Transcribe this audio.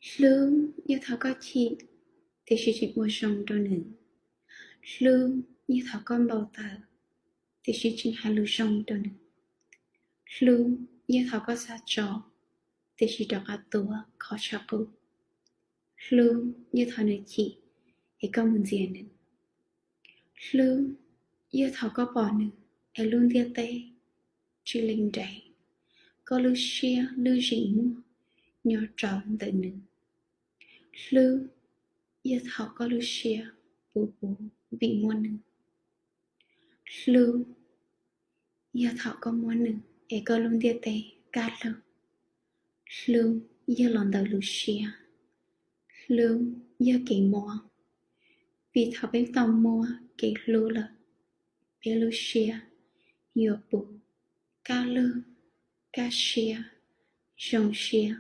Hlub yog thaum koj chim tiam sis tseem ua zoo rau nws. Hlub yog thaum koj npau taws tiam sis tseem hais lus zoo rau nws. Hlub yog thaum koj xav tso tiam sis rov qab tuav kho tshaj qub. Hlub yog thaum nws chim es koj mus ntxias nws. Hlub yog thaum koj pom nws es lub ntiaj teb tsis li nrees, koj lub siab lub zim muag nyob rau ntawm nws. Hlub yog thaum koj lub siab puv puv vim muaj nws. Hlub yog thaum koj muaj nws es koj lub ntiaj teb kaj lug. Hlub yog los ntawm lub siab. Hlub yog kev muab, vim thaum peb tau muab kev hlub lawm, peb lub siab yuav puv, kaj lug, kaj siab, zoo siab.